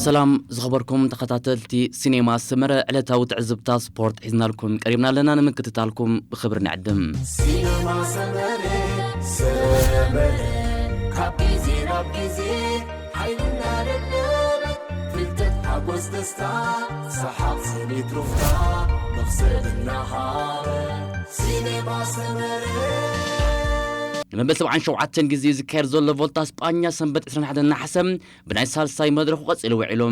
ሰላም ዝኸበርኩም ተኸታተልቲ ሲኔማ ሰመረ፣ ዕለታዊ ትዕዝብታ ስፖርት ሒዝናልኩም ቀሪብና ኣለና። ንምክትታልኩም ብኽብሪ ንዕድም። ሲነማ ሰመረ፣ ሰመረ፣ ካብ ግዜ ናብ ግዜ ሓይልና ደለበ፣ ፍልጠት ሓጎስ ደስታ፣ ሰሓቕ ስኒት ሩፍታ፣ መኽሰብ እናሃበ። ሲነማ ሰመረ። ንመበል ሰብዓን ሸውዓተን ግዜ ዝካየድ ዘሎ ቮልታ ስጳኛ ሰንበት ዕስራን ሓደን ነሓሰ ብናይ ሳልሳይ መድረኹ ቀጺሉ ውዒሉ።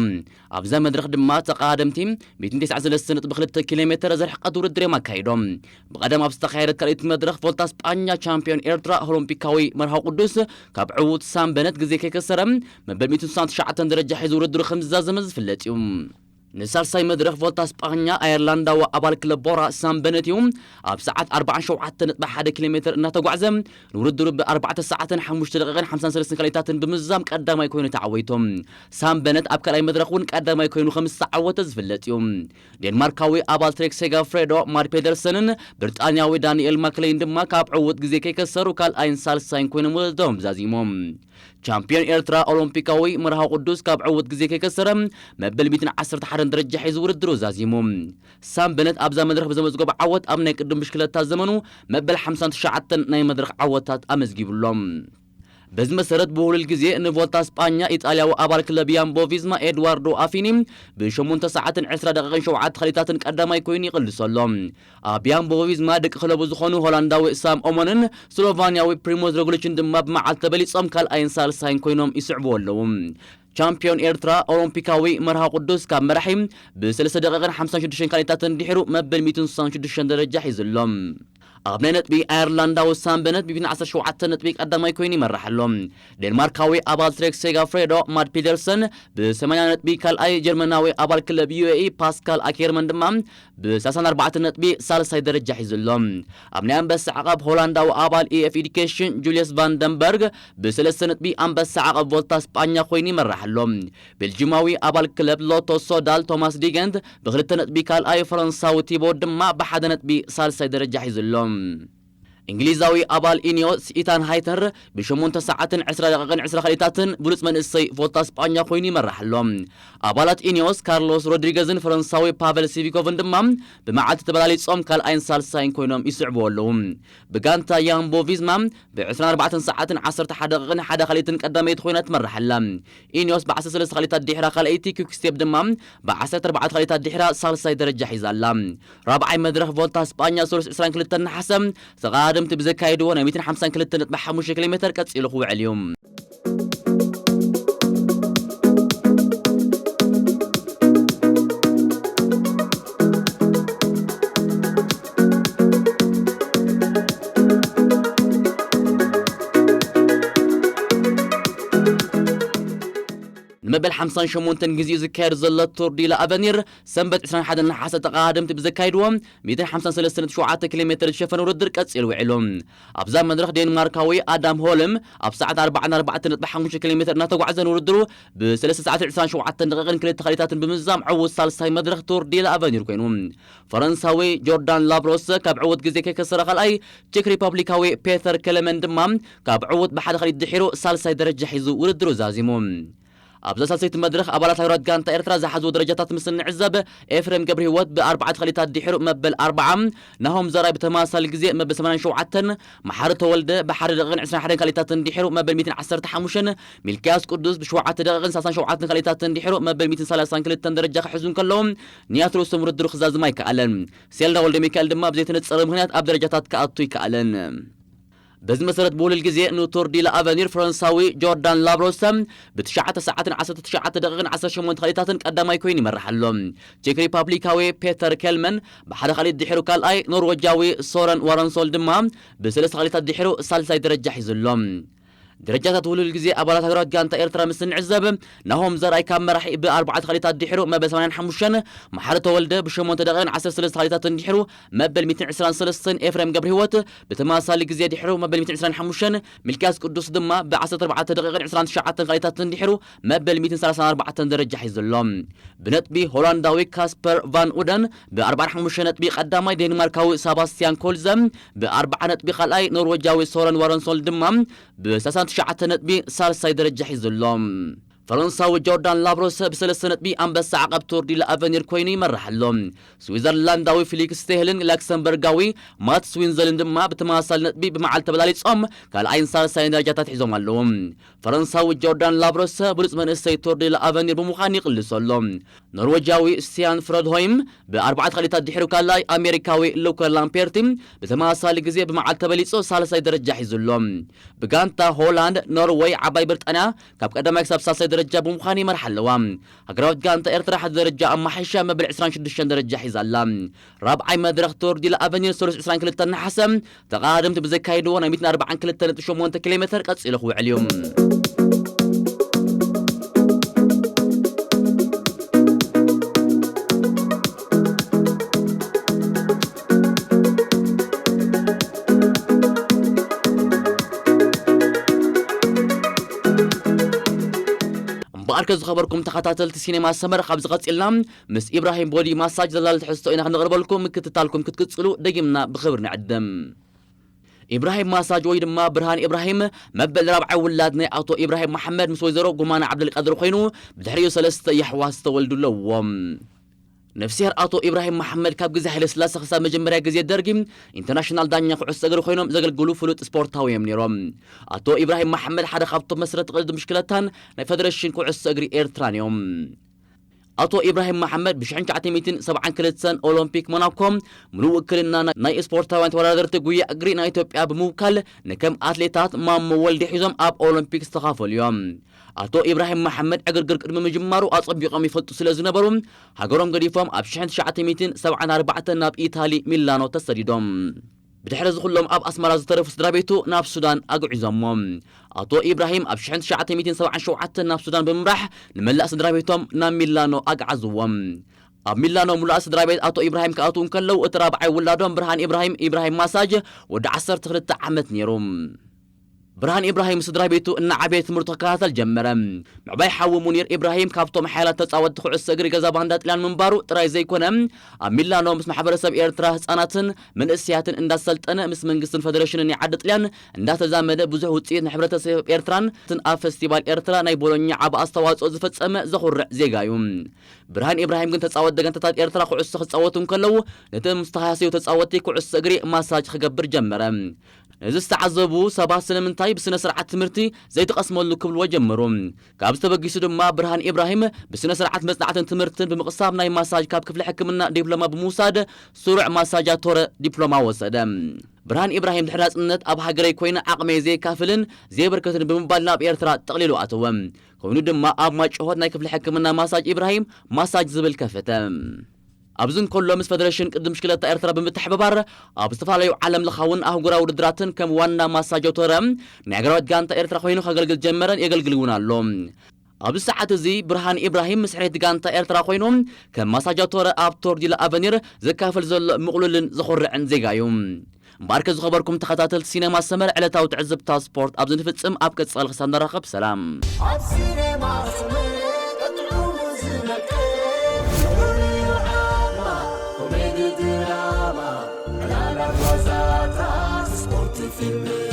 ኣብዛ መድረኽ ድማ ተቐዳደምቲ ሚእትን ተስዓን ሰለስተን ነጥቢ ክልተ ኪሎ ሜተር ዘርሕቐት ውድድር እዮም ኣካይዶም። ብቐደም ኣብ ዝተኻየደት ካልኣይቲ መድረኽ ቮልታ ስጳኛ ቻምፒዮን ኤርትራ ኦሎምፒካዊ መርሃዊ ቅዱስ ካብ ዕዉት ሳም በነት ግዜ ከይከሰረ መበል ሚእትን ስሳን ትሽዓተን ደረጃ ሒዙ ውድድሩ ከም ዝዛዘመ ዝፍለጥ እዩ። ንሳልሳይ መድረኽ ቮልታ ስጳኛ ኣየርላንዳዊ ኣባል ክለብ ቦራ ሳም በነት እዩ። ኣብ ሰዓት ኣርባዓን ሸውዓተን ነጥቢ ሓደ ኪሎ ሜተር እናተጓዕዘ ንውድድሩ ብኣርባዕተ ሰዓትን ሓሙሽተ ደቂቕን ሓምሳን ሰለስተን ካልኢታትን ብምዝዛም ቀዳማይ ኮይኑ ተዓዊቱ። ሳም በነት ኣብ ካልኣይ መድረኽ እውን ቀዳማይ ኮይኑ ከም ዝተዓወተ ዝፍለጥ እዩ። ዴንማርካዊ ኣባል ትሬክ ሴጋፍሬዶ ማድ ፔደርሰንን ብሪጣንያዊ ዳንኤል ማክሌይን ድማ ካብ ዕዉት ግዜ ከይከሰሩ ካልኣይን ሳልሳይን ኮይኖም ውድድሮም ዛዚሞም። ቻምፒዮን ኤርትራ ኦሎምፒካዊ መርሃዊ ቅዱስ ካብ ዕዉት ግዜ ከይከሰረ መበል ሚእትን ዓሰርተ ሓደን ደረጃ ሒዙ ውድድሩ ዛዚሙ። ሳም በነት ኣብዛ መድረኽ ብዘመዝገቦ ዓወት ኣብ ናይ ቅድም ብሽክለታ ዘመኑ መበል ሓምሳን ትሽዓተን ናይ መድረኽ ዓወታት ኣመዝጊቡሎም። በዚ መሰረት ብውህሉል ግዜ ንቮልታ ስጳኛ ኢጣልያዊ ኣባል ክለብ ያምቦ ቪዝማ ኤድዋርዶ ኣፊኒ ብሸሞንተ ሰዓትን ዕስራ ደቂቕን ሸውዓተ ካልኢታትን ቀዳማይ ኮይኑ ይቕልሶ ኣሎ። ኣብ ያምቦ ቪዝማ ደቂ ክለቡ ዝኾኑ ሆላንዳዊ ሳም ኦሞንን ስሎቫንያዊ ፕሪሞዝ ሮግሊችን ድማ ብመዓልቲ ተበሊጾም ካልኣይን ሳልሳይን ኮይኖም ይስዕብዎ ኣለዉ። ቻምፒዮን ኤርትራ ኦሎምፒካዊ መርሃ ቅዱስ ካብ መራሒ ብሰለስተ ደቂቕን ሓምሳን ሽዱሽተን ካልኢታትን ድሒሩ መበል ሚእትን ስሳን ሽዱሽተን ደረጃ ሒዙ ኣሎ። ኣብ ናይ ነጥቢ ኣየርላንዳዊ ሳም በነት ብሚእትን ዓሰርተ ሸውዓተ ነጥቢ ቀዳማይ ኮይኑ ይመርሕ ኣሎ። ዴንማርካዊ ኣባል ትሬክ ሴጋፍሬዶ ማድ ፒደርሰን ብሰማንያ ነጥቢ ካልኣይ፣ ጀርመናዊ ኣባል ክለብ ዩ ኤ ኢ ፓስካል ኣኬርመን ድማ ብሰላሳን ኣርባዕተን ነጥቢ ሳልሳይ ደረጃ ሒዙ ኣሎ። ኣብ ናይ ኣንበሳ ዓቐብ ሆላንዳዊ ኣባል ኢ ኤፍ ኤዱኬሽን ጁልየስ ቫንደንበርግ ብሰለስተ ነጥቢ ኣንበሳ ዓቐብ ቮልታ ስጳኛ ኮይኑ ይመርሕ ኣሎ። ቤልጂማዊ ኣባል ክለብ ሎቶ ሶዳል ቶማስ ዲገንት ብክልተ ነጥቢ ካልኣይ፣ ፈረንሳዊ ቲቦ ድማ ብሓደ ነጥቢ ሳልሳይ ደረጃ ሒዙ ኣሎ። እንግሊዛዊ ኣባል ኢኒዮስ ኢታን ሃይተር ብሸሞንተ ሰዓትን ዕስራ ደቂቕን ዕስራ ካልኢታትን ብሉጽ መንእሰይ ቮልታ ስጳኛ ኮይኑ ይመርሕ ኣሎ። ኣባላት ኢኒዮስ ካርሎስ ሮድሪገዝን ፈረንሳዊ ፓቨል ሲቪኮቭን ድማ ብመዓልቲ ተበላሊጾም ካልኣይን ሳልሳይን ኮይኖም ይስዕብዎ ኣለዉ። ብጋንታ ያምቦ ቪዝማ ብዕስራን ኣርባዕተን ሰዓትን ዓሰርተ ሓደ ደቂቕን ሓደ ካልኢትን ቀዳመይቲ ኮይና ትመርሕ ኣላ። ኢኒዮስ ብዓሰርተ ሰለስተ ካልኢታት ድሕራ ካልኣይቲ፣ ኪክስቴፕ ድማ ብዓሰርተ ኣርባዕተ ካልኢታት ድሕራ ሳልሳይ ደረጃ ሒዛ ኣላ። ራብዓይ መድረኽ ቮልታ ስጳኛ ሰሉስ ዕስራን ክልተን ነሓሰ ተቐዳደምቲ ብዘካየድዎ ናይ ሚእትን ሓምሳን ክልተን ነጥቢ ሓሙሽተ ኪሎ ሜተር ቀጺሉ ክውዕል እዩ። ንመበል ሓምሳን ሸሞንተን ግዜኡ ዝካየድ ዘሎ ቱር ዲ ላ ኣቨኒር ሰንበት ዕስራን ሓደን ነሓሰ ተቐዳደምቲ ብዘካይድዎ ሚእትን ሓምሳን ሰለስተን ነጥቢ ሸውዓተ ኪሎ ሜተር ዝሸፈነ ውድድር ቀጺሉ ውዒሉ። ኣብዛ መድረኽ ዴንማርካዊ ኣዳም ሆልም ኣብ ሰዓት ኣርባዓን ኣርባዕተን ነጥቢ ሓሙሽተ ኪሎ ሜተር እናተጓዕዘ ንውድድሩ ብሰለስተ ሰዓትን ዕስራን ሸውዓተን ደቂቕን ክልተ ካልኢታትን ብምዝዛም ዕዉት ሳልሳይ መድረኽ ቱር ዲ ላ ኣቨኒር ኮይኑ። ፈረንሳዊ ጆርዳን ላብሮስ ካብ ዕዉት ግዜ ከይከሰረ ካልኣይ፣ ቼክ ሪፐብሊካዊ ፔተር ከለመን ድማ ካብ ዕዉት ብሓደ ካልኢት ድሒሩ ሳልሳይ ደረጃ ሒዙ ውድድሩ ዛዚሙ። ኣብዛ ሳልሰይቲ መድረኽ ኣባላት ሃገራት ጋንታ ኤርትራ ዝሓዝዎ ደረጃታት ምስ እንዕዘብ፣ ኤፍሬም ገብረህይወት ብኣርባዕተ ካልኢታት ድሒሩ መበል ኣርብዓ፣ ናሆም ዘርኣይ ብተመሳሳሊ ግዜ መበል ሰማንያን ሸውዓተን፣ መሓሪ ተወልደ ብሓደ ደቂቕን ዕስራን ሓደን ካልኢታትን ድሒሩ መበል ሚእትን ዓሰርተ ሓሙሽተን፣ ሚልክያስ ቅዱስ ብሸውዓተ ደቂቕን ሰላሳን ሸውዓተን ካልኢታትን ድሒሩ መበል ሚእትን ሰላሳን ክልተን ደረጃ ክሕዙ እንከለዉ፣ ንያትሮስቶም ውድድሩ ክዛዝም ኣይከኣለን። ሴልዳ ወልደ ሚካኤል ድማ ብዘይተነጸረ ምኽንያት ኣብ ደረጃታት ክኣቱ ኣይከኣለን። በዚ መሰረት ብውሉል ግዜ ንቱር ዲ ላ ኣቨኒር ፈረንሳዊ ጆርዳን ላብሮሰ ብትሽዓተ ሰዓትን ዓሰርተ ትሽዓተ ደቂቕን ዓሰርተ ሸሞንተ ካልኢታትን ቀዳማይ ኮይኑ ይመርሕ ኣሎ። ቼክ ሪፓብሊካዊ ፔተር ኬልመን ብሓደ ካልኢት ድሒሩ ካልኣይ፣ ኖርወጃዊ ሶረን ዋረንሶል ድማ ብሰለስተ ካልኢታት ድሒሩ ሳልሳይ ደረጃ ሒዙ ኣሎ። ደረጃታት ውሉል ግዜ ኣባላት ሃገራት ጋንታ ኤርትራ ምስ እንዕዘብ፣ ናሆም ዘርኣይ ካብ መራሒ ብኣርባዕተ ካልኢታት ድሒሩ መበል ሰማንያን ሓሙሽተን፣ መሓሪ ተወልደ ብሸሞንተ ደቂቕን ዓሰርተ ሰለስተ ካልኢታትን ድሒሩ መበል ሚእትን ዕስራን ሰለስተን፣ ኤፍሬም ገብረህይወት ብተመሳሳሊ ግዜ ድሒሩ መበል ሚእትን ዕስራን ሓሙሽተን፣ ሚልክያስ ቅዱስ ድማ ብዓሰርተ ኣርባዕተ ደቂቕን ዕስራን ትሽዓተን ካልኢታትን ድሒሩ መበል ሚእትን ሰላሳን ኣርባዕተን ደረጃ ሒዙ ኣሎ። ብነጥቢ ሆላንዳዊ ካስፐር ቫን ኡደን ብኣርባዓን ሓሙሽተ ነጥቢ ቀዳማይ፣ ዴንማርካዊ ሳባስቲያን ኮልዘ ብኣርባዓ ነጥቢ ካልኣይ፣ ኖርወጃዊ ሶረን ዋረንሶል ድማ ብሰላሳን ትሽዓተን ነጥቢ ሳልሳይ ደረጃ ሒዙ ኣሎ። ፈረንሳዊ ጆርዳን ላቭሮስ ብሰለስተ ነጥቢ ኣንበሳ ዓቐብ ቱር ዲ ለኣቨኒር ኮይኑ ይመርሕ ኣሎ። ስዊዘርላንዳዊ ፊሊክስ ስቴህልን ላክሰምበርጋዊ ማትስ ዊንዘልን ድማ ብተመሳሳሊ ነጥቢ ብመዓልቲ ተበላሊጾም ካልኣይን ሳልሳይን ደረጃታት ሒዞም ኣለዉ። ፈረንሳዊ ጆርዳን ላቭሮስ ብሉጽ መንእሰይ ቱር ዲ ለኣቨኒር ብምዃን ይቕልሶ ኣሎ። ኖርዌጃዊ ስቲያን ፍረድሆይም ብኣርባዕተ ካልኢታት ድሒሩ ካልኣይ፣ ኣሜሪካዊ ሉከ ላምፔርቲ ብተመሳሳሊ ግዜ ብመዓልቲ ተበሊጹ ሳልሳይ ደረጃ ሒዙ ኣሎ። ብጋንታ ሆላንድ፣ ኖርወይ፣ ዓባይ ብሪጣንያ ካብ ቀዳማይ ክሳብ ሳልሳይ ደረጃ ብምዃን ይመርሓ ኣለዋ። ሃገራዊት ጋንታ ኤርትራ ሓደ ደረጃ ኣማሓይሻ መበል ዕስራን ሽዱሽተን ደረጃ ሒዛ ኣላ። ራብዓይ መድረኽ ቱር ዲ ለኣቨኒር ሰሉስ ዕስራን ክልተን ነሓሰ ተቓዳደምቲ ብዘካይድዎ ናይ ሚእትን ኣርባዓን ክልተን ነጥቢ ሸሞንተ ኪሎ ሜተር ቀጺሉ ክውዕል እዩ። እምበኣርከ ዝኸበርኩም ተኸታተልቲ ሲኔማ ሰመር፣ ካብዚ ቀጺልና ምስ ኢብራሂም ቦዲ ማሳጅ ዘላሊ ትሕዝቶ ኢና ክነቕርበልኩም፣ ምክትታልኩም ክትቅጽሉ ደጊምና ብኽብሪ ንዕድም። ኢብራሂም ማሳጅ ወይ ድማ ብርሃን ኢብራሂም መበል ራብዓይ ውላድ ናይ ኣቶ ኢብራሂም መሓመድ ምስ ወይዘሮ ጉማና ዓብደልቃድር ኮይኑ፣ ብድሕሪኡ ሰለስተ የሕዋት ዝተወልዱ ኣለዎም። ነፍስሄር ኣቶ ኢብራሂም መሓመድ ካብ ግዜ ሃይለ ስላሴ ክሳብ መጀመርያ ግዜ ደርጊ ኢንተርናሽናል ዳኛ ኩዕሶ እግሪ ኮይኖም ዘገልግሉ ፍሉጥ ስፖርታዊ እዮም ነይሮም። ኣቶ ኢብራሂም መሓመድ ሓደ ካብቶም መስረቲ ቅድድም ብሽክለታን ናይ ፌደሬሽን ኩዕሶ እግሪ ኤርትራን እዮም። ኣቶ ኢብራሂም መሓመድ ብ ሽሕን ትሽዓተ ሚእትን ሰብዓን ክልተን ኦሎምፒክ ሞናኮ ምሉእ ውክልና ናይ ስፖርታውያን ተወዳደርቲ ጉያ እግሪ ናይ ኢትዮጵያ ብምውካል ንከም ኣትሌታት ማሞ ወልዴ ሒዞም ኣብ ኦሎምፒክ ዝተኻፈሉ እዮም። ኣቶ ኢብራሂም መሓመድ ዕግርግር ቅድሚ ምጅማሩ ኣጸቢቖም ይፈልጡ ስለ ዝነበሩ፣ ሃገሮም ገዲፎም ኣብ ሽሕን ትሽዓተ ሚእትን ሰብዓን ኣርባዕተን ናብ ኢታሊ ሚላኖ ተሰዲዶም። ብድሕሪ እዚ ኩሎም ኣብ ኣስመራ ዝተረፉ ስድራ ቤቱ ናብ ሱዳን ኣግዒዞሞ። ኣቶ ኢብራሂም ኣብ ሽሕን ትሽዓተ ሚእትን ሰብዓን ሸውዓተን ናብ ሱዳን ብምምራሕ ንመላእ ስድራ ቤቶም ናብ ሚላኖ ኣግዓዝዎም። ኣብ ሚላኖ ሙሉኣ ስድራ ቤት ኣቶ ኢብራሂም ክኣትዉ እንከለዉ፣ እቲ ራብዓይ ውላዶም ብርሃን ኢብራሂም፣ ኢብራሂም ማሳጅ፣ ወዲ ዓሰርተ ክልተ ዓመት ነይሩ። ብርሃን ኢብራሂም ስድራ ቤቱ እናዓበየ ትምህርቱ ክከታተል ጀመረ። ምዕባይ ሓዉ ሙኒር ኢብራሂም ካብቶም ሓያላት ተጻወትቲ ኩዕሶ እግሪ ገዛ ባንዳ ጥልያን ምንባሩ ጥራይ ዘይኮነ፣ ኣብ ሚላኖ ምስ ማሕበረሰብ ኤርትራ ህጻናትን መንእሰያትን እንዳሰልጠነ፣ ምስ መንግስትን ፈደረሽንን ናይ ዓዲ ጥልያን እንዳተዛመደ፣ ብዙሕ ውጽኢት ንሕብረተሰብ ኤርትራን ኣብ ፈስቲቫል ኤርትራ ናይ ቦሎኛ ዓቢ ኣስተዋጽኦ ዝፈጸመ ዘኹርዕ ዜጋ እዩ። ብርሃን ኢብራሂም ግን ተጻወትቲ ጋንታታት ኤርትራ ኩዕሶ ክጻወቱ እንከለዉ፣ ነቶም ዝተሃሰዩ ተጻወትቲ ኩዕሶ እግሪ ማሳጅ ክገብር ጀመረ። ነዚ ዝተዓዘቡ ሰባት ስለምንታይ ብስነ ስርዓት ትምህርቲ ዘይትቐስመሉ ክብልዎ ጀመሩ። ካብዚ ተበጊሱ ድማ ብርሃን ኢብራሂም ብስነ ስርዓት መጽናዕትን ትምህርትን ብምቕሳም ናይ ማሳጅ ካብ ክፍሊ ሕክምና ዲፕሎማ ብምውሳድ ስሩዕ ማሳጃቶረ ዲፕሎማ ወሰደ። ብርሃን ኢብራሂም ድሕሪ ናጽነት ኣብ ሃገረይ ኮይነ ዓቕመይ ዘየካፍልን ዘየበርከትን ብምባል ናብ ኤርትራ ጠቕሊሉ ኣተወ። ኮይኑ ድማ ኣብ ማጭሆት ናይ ክፍሊ ሕክምና ማሳጅ ኢብራሂም ማሳጅ ዝብል ከፈተ። ኣብዚ እንከሎ ምስ ፈደረሽን ቅድም ብሽክለታ ኤርትራ ብምትሕብባር ኣብ ዝተፈላለዩ ዓለም ለኻውን ኣህጉራዊ ውድድራትን ከም ዋና ማሳጃቶረ ናይ ሃገራዊት ጋንታ ኤርትራ ኮይኑ ከገልግል ጀመረን የገልግል እውን ኣሎ። ኣብዚ ሰዓት እዚ ብርሃን ኢብራሂም ምስ ሕሬት ጋንታ ኤርትራ ኮይኑ ከም ማሳጃቶረ ኣብ ቶር ዲላ ኣቨኒር ዘካፍል ዘሎ ምቕሉልን ዘኹርዕን ዜጋ እዩ። እምበኣርከ ዝኸበርኩም ተኸታተልቲ ሲኔማ ሰመር ዕለታዊ ትዕዝብታ ስፖርት ኣብዚ ንፍጽም፣ ኣብ ቀጻሊ ክሳብ ንራኸብ ሰላም። ኣብ ሲኔማ ሰመር ጥዑሙ ዝነቅል፣ ዝኽሪ ዓማ፣ ኮሜዲ ድራማ፣ ዕላላት ዋዛታት፣ ስፖርት ፊልም